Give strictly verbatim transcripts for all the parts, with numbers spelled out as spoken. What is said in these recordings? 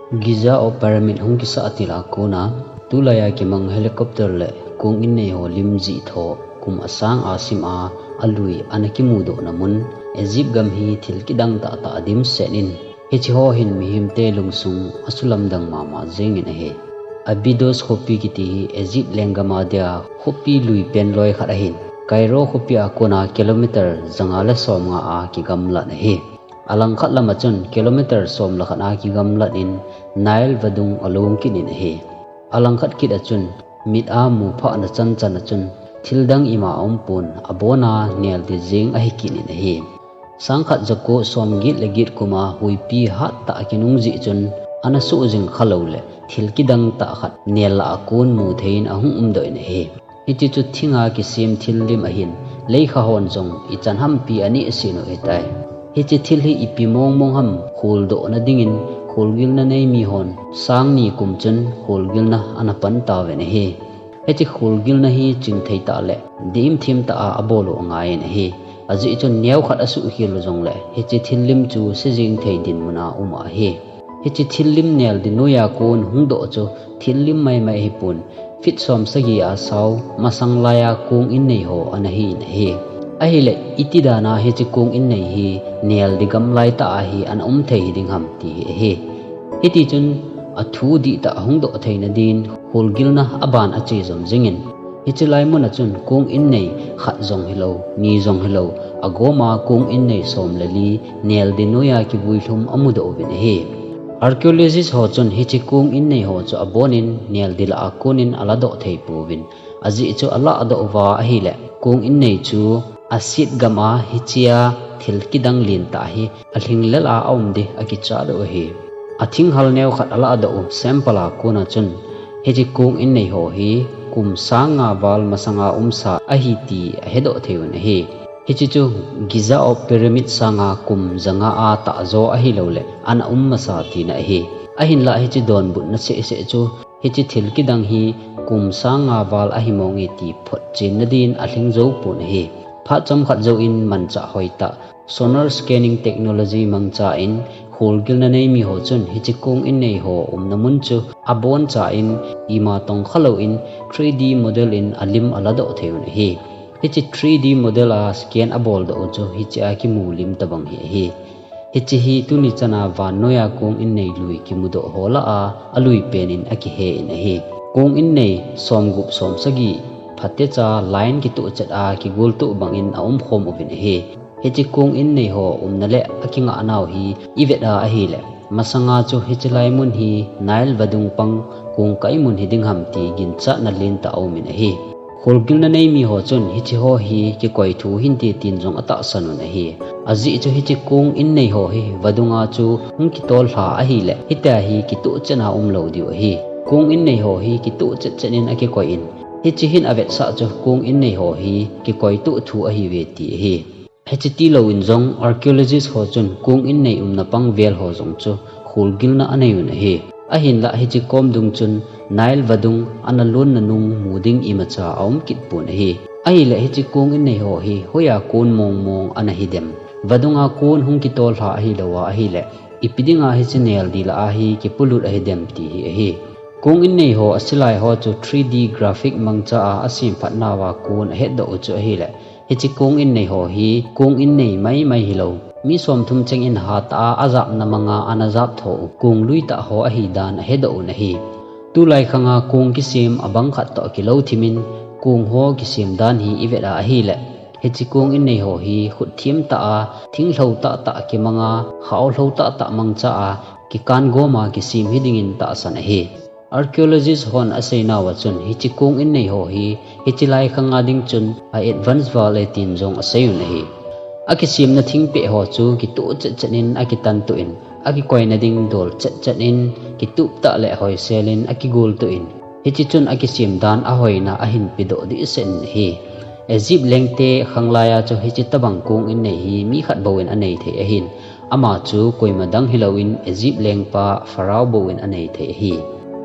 Giza of Pyramid hung kisah til a kona, tulai a kimang helicopter le kong innei ho lim jih tho, kum asang a sim a, alui ana kimudoh na mun, Egypt gam hi thil kidang tahtah a dimset in, hiche ho hin mihemte lungsung asulamdang mama jengin ahi. Abydos khopi kiti hi Egypt lenggam a dia khopi lui pen loi khat ahin, Cairo khopi a kona kilometer janga le somnga a kigamlat ahi. Alangkhat lam a chun kilometer som le khat a kigamlat in Nile vadung along kit in ahi. Alangkhat kit a chun mit a muphahna chanchan a chun thildang ima aumpon abona neldi jeng ahi kit in ahi. Sangkhat jako somget le get kum a huipi hattah a kinung jeh chun ana soh jing khalou le thil kidang tah khat nel lah a kon muthei in ahung umdoh in ahi. Hiche chu thinga kisem thil lim ahin, leikha hon jong ichan hampi anehset u ahitai. Hiche thil hi ipi mongmong ham kholdohna dingin kholgilna nei mihon sang ni kum chun kholgilna ana pan tauvin ahi. Hiche kholgilna hi chingthei tah le dimthim tah a abol u angaiyin ahi. Ajeh chun neokhat asuhkhel u jongle hiche thil lim chu sejeng thei dinmun a um ahi. Hiche thil lim neldi noiya kon hungdoh chu thil lim maimai ahipon, feet som sagi a sao masang laiya kong innei ho ana hin ahi. Ahile iti dan a hiche kong innei hi neldi gamlai tah a hi ana um thei hiding ham ti hi ahi. Hitichun athu dihtah hungdoh theina din kholgilna aban ache jom jingin, hiche lai mun a chun kong innei khat jong hilou, ni jong hilou, agom a kong innei som le li neldi noiya kivuilhum amudoh uvin ahi. Archaeologist ho chun hiche kong innei ho chu abonin neldi lah a konin aladoh thei pouvin, ajeh chu aladoh uva ahile kong innei chu aset gam a hichea thil kidang lentah hi alhinglel a aum ding akichat u ahi. Athinghal neokhat aladoh u sample a kona chun hiche kong innei ho hi kum sang nga val masanga umsa ahi ti ahedoh thei un ahi. Hiche chu Giza of Pyramid sanga kum janga a tahjo ahiloule ana um masa tina ahi. Ahinlah hiche donbutna sehseh chu hiche thil kidang hi kum sang nga val ahimonge ti photchenna din alhing jou pon ahi. Phat chomkhat jouvin manchah hoitah sonar scanning technology mangchan kholgilna nei miho chun hiche kong innei ho umna mun chu abonchan ima tongkha louvin three D model in alim aladoh thei un ahi. Hiche three D model a scan aboldoh u chu hichea kimu lim tobang hi ahi. Hiche hi tuni chana vannoiya kong innei lui kimudoh ho lah a alui pen in akihe in ahi. Kong innei somgup somsagi phatecha line kitohchet a kigoltoh bangin aumkhom uvin ahi. Hiche kong innei ho umna le akingahnau hi ivet a ahile, masanga chu hiche lai mun hi Nile vadung pang kongkai mun hiding ham ti ginchatna lentah aumin ahi. Kholgilna nei miho chun hiche ho hi kikoi thu hinte tin jong atahsan un ahi. Ajeh chu hiche kong innei ho hi vadunga chu hung kitol lha ahile hitia hi kitohchet a umlou diu ahi. Kong innei ho hi kitohchet chet in akikoi in, hiche hin avetsah chu kong innei ho hi kikoitoh thu ahiuve ti ahi. Hiche tilouvin jong archaeologist ho chun kong innei umna pang vel ho jong chu kholgilna aneiun ahi. Ahinlah hiche komdung chun Nile vadung ana lonna nung mu ding imacha aum kit pon ahi. Ahile hiche kong innei ho hi hoiya kon mongmong ana hidem? Vadunga kon hung kitol lha ahilouva ahile, ipi dinga hiche neldi lah a hi kipolut ahidem ti hi ahi. Kong innei ho asilai ho chu three D graphic mangcha a asemphatnauva kon ahetdoh u chu ahile, hiche kong innei ho hi kong innei maimai hilou, mi somthum cheng in hatah a ajapna manga ana jap tho u kong luitah ho ahidan ahedoh un ahi. Tulai khanga kong kisem abang khat toh kilou thimin kong ho kisem dan hi ivet a ahile, hiche kong innei ho hi khut themtah a, thinglhou tahtah kimanga, khaolhou tahtah mangcha a, kikan goma kisem hidingin tahsan ahi. Archaeologist hon aseinauva chun hiche kong innei ho hi hiche lai khanga ding chun a advance val e tin jong aseiun ahi. Akisemna thingpeh ho chu kitoh chetchet in akitantoh in, akikoina ding dol chetchet in, kitup tah le hoisel in akigoltoh in, hiche chun akisem dan ahoina ahin pedoh dehset in ahi. Egypt lengte khanglaiya chu hiche tobang kong innei hi mi khat bouvin anei thei ahin, ama chu koima dang hilouvin Egypt lengpa Pharaoh bouvin anei thei ahi.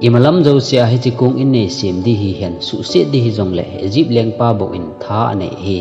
Imalam jousea hiche kong innei sem ding hihen, suhset ding hijongle Egypt lengpa bouvin tha anei ahi.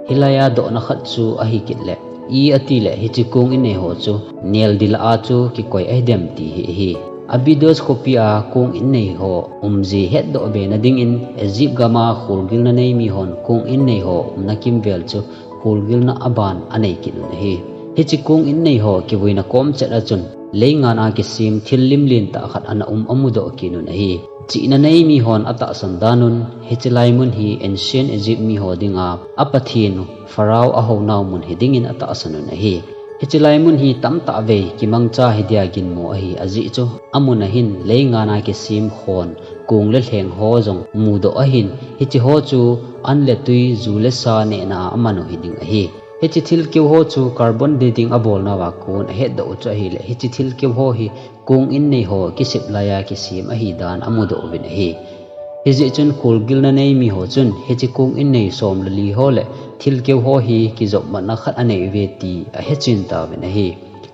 Hilaiya dohna khat chu ahikit le, i atile hiche kong innei ho chu neldi lah a chu kikoi ahidem ti hi ahi. Abydos khopi a kong innei ho umji hetdoh be na dingin Egypt gam a kholgilna nei mihon kong innei ho umna kimvel chu kholgilna aban anei kit un ahi. Hiche kong innei ho kivuina kom chet a chun leingan a kisem thil limlen tah khat ana um amudoh kit un ahi. Chihna nei mihon atahsan dan un hiche lai mun hi Ancient Egypt miho dinga apathen Pharaoh ahounau mun hi dingin atahsan un ahi. Hiche lai mun hi tamtah vei kimangcha hi dia ginmo ahi, ajeh chu amun a hin leingan a kisem khon, kong le lheng ho jong mudoh ahin, hiche ho chu an le tui, ju le sa nehna a aman u hi ding ahi. Hiche thilkeu ho chu carbon dating abolnauva kon ahetdoh u chu ahile, hiche thilkeu ho hi kong innei ho kisep laiya kisem ahi dan amudoh uvin ahi. Hijeh chun kholgilna nei miho chun hiche kong innei som le li ho le thilkeu ho hi kijopmatna khat anei uve ti ahechen tauvin ahi.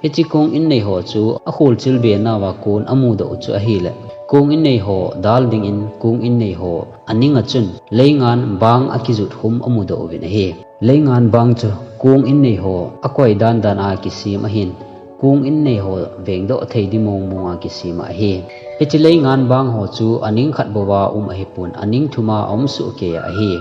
Hiche kong innei ho chu akholchil be nauva kon amudoh u chu ahile, kong innei ho dal dingin kong innei ho aning a chun leingan bang akijut khum amudoh uvin ahi. Leingan bang chu kong innei ho akoi dandan a kisem ahin, kong innei ho vengdoh thei di mongmong a kisem ahi. Hiche leingan bang ho chu aning khat bouva um ahipon, aning thum a aum sohkei ahi.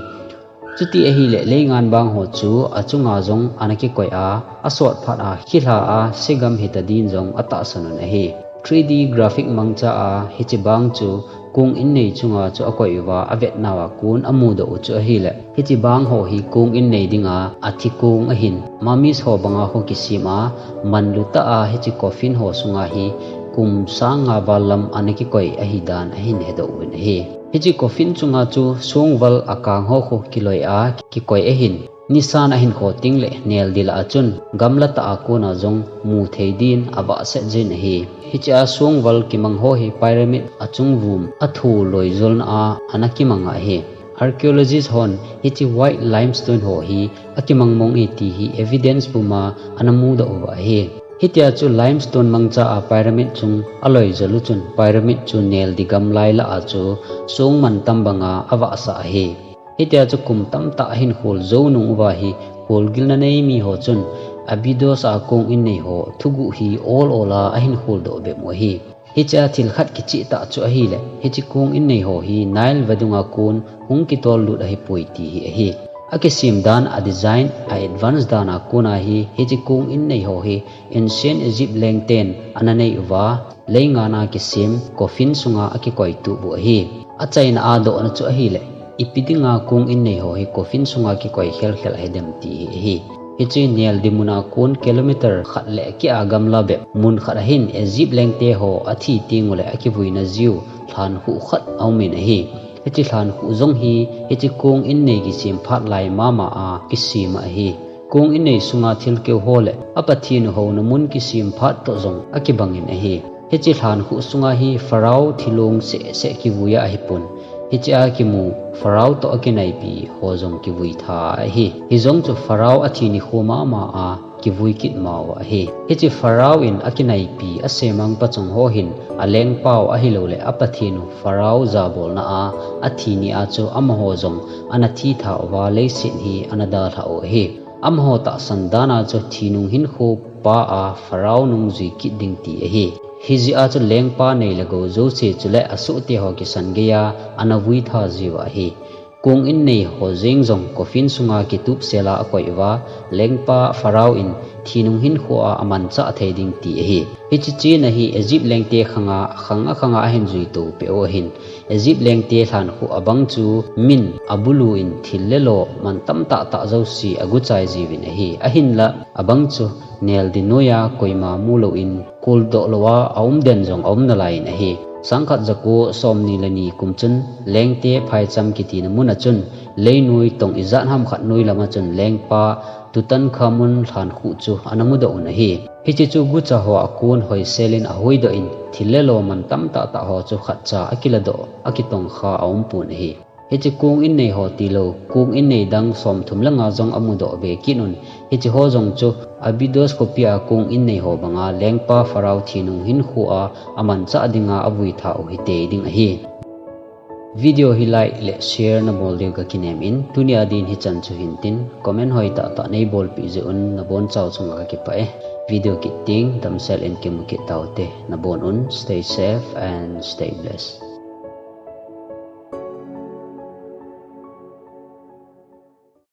Chuti ahile leingan bang ho chu achunga jong ana kikoi a, asot phat a khilha a segam hita din jong atahsan un ahi. Three D graphic mangcha a hiche bang chu kong innei chunga chu akoi uva avetnauva kon amudoh u chu ahile, hiche bang ho hi kong innei dinga athi kong ahin, mummies ho banga khu kisem a, manlutah a hiche coffin ho sunga hi kum sang nga val lam ana kikoi ahi dan ahin hedoh uvin ahi. Hiche coffin chunga chu songval akang ho khu kiloi a kikoi ahin, nisan ahin kho tengle neldi lah a chun gamla tah a kona jong mu thei din avahset jin ahi. Hiche a songval kimang ho hi pyramid achung vum athu loijolna a ana kimang ahi. Archaeologist hon hiche white limestone ho hi akimang mong e ti hi evidence puma ana mudoh uva ahi. Hitia chu limestone mangcha a pyramid chung aloijol u chun pyramid chu neldi gam lai lah a chu song mantam banga avahsah ahi. Hitia chu kum tamtah ahin khol jou nung uva hi kholgilna nei miho chun Abydos a kong innei ho thuguh hi ol ol a ahin kholdoh bep u ahi. Hiche a thil khat kichehtah chu ahile, hiche kong innei ho hi Nile vadunga kon hung kitol lut ahipoi ti hi ahi. Akisem dan, adesign, a advance dan a kona hi hiche kong innei ho hi Ancient Egypt lengten ana nei uva, leingan a kisem coffin sunga akikoi tup u ahi. Achaina a dohna chu ahile, ipi dinga kong innei ho hi coffin sunga kikoi khelkhel ahidem ti hi ahi. Hiche neldi muna kon kilometer khat le keh a gamla bep mun khat a hin Egypt lengte ho athi tengule akivuina jiu lhankhuh khat aumin ahi. Hiche lhankhuh jong hi hiche kong innei kisem phat lai mama a kisem ahi. Kong innei sunga thilkeu ho le apathen u houna mun kisem phat toh jong akibangin ahi. Hiche lhankhuh sunga hi Pharaoh thilong sehseh kivuiya ahipon, hiche a kimu Pharaoh toh akinaipi ho jong kivui tha ahi. Hijong chu Pharaoh athi nikho mama a kivui kit mau ahi. Hiche Pharaoh in akinaipi asemang pachong ho hin alengpau ahiloule apathen u Pharaoh jabolna a athi ni a chu amaho jong ana thi tha uva leiset hi ana dalhah u ahi. Amaho tahsan dan a chu thinung hinkho pa a Pharaoh nungjui kit ding ti ahi. Hijeh a chu lengpa nei le gou jouse chule asohte ho kisan geiya ana vui tha jiuva ahi. Kong innei ho jeng jong coffin sunga kitupsel a akoi uva, lengpa Pharaoh in thinung hinkho a amanchah thei ding ti ahi. Hiche chena hi Egypt lengte khanga, khang akhanga ahin juitou peh u ahin, Egypt lengte lhankhuh abang chu min abulu in thil le lo mantam tahtah jouse aguchai jiuvin ahi. Ahinla abang chu neldi noiya koima mulouvin kholdoh louva aumden jong aum nalaiyin ahi. Sangkhat jako somni le ni kum chun lengte phaicham kitina muna chun leinoi tong ijat ham khat noi lama chun lengpa Tutankhamun lhankhuh chu ana mudoh un ahi. Hiche chu gucha ho a kon hoisel in ahuidoh in thil le lo mantam tahtah ho chu khatcha akiladoh, akitongkha aumpon ahi. Hiche kong innei ho tilou, kong innei dang somthum le nga jong amudoh be kit un. Hiche ho jong chu Abydos khopi a kong innei ho banga lengpa Pharaoh thinung hinkho a amanchah dinga avui tha u hitei ding ahi. Video hi like le share nabol diu kakinem in, tunia din hichan chu hintin, comment hoitah tah neibolpeh jeh un nabonchauva chunga kakipah e. Video kit teng damsel in kimu kit taute, nabon un stay safe and stay blessed.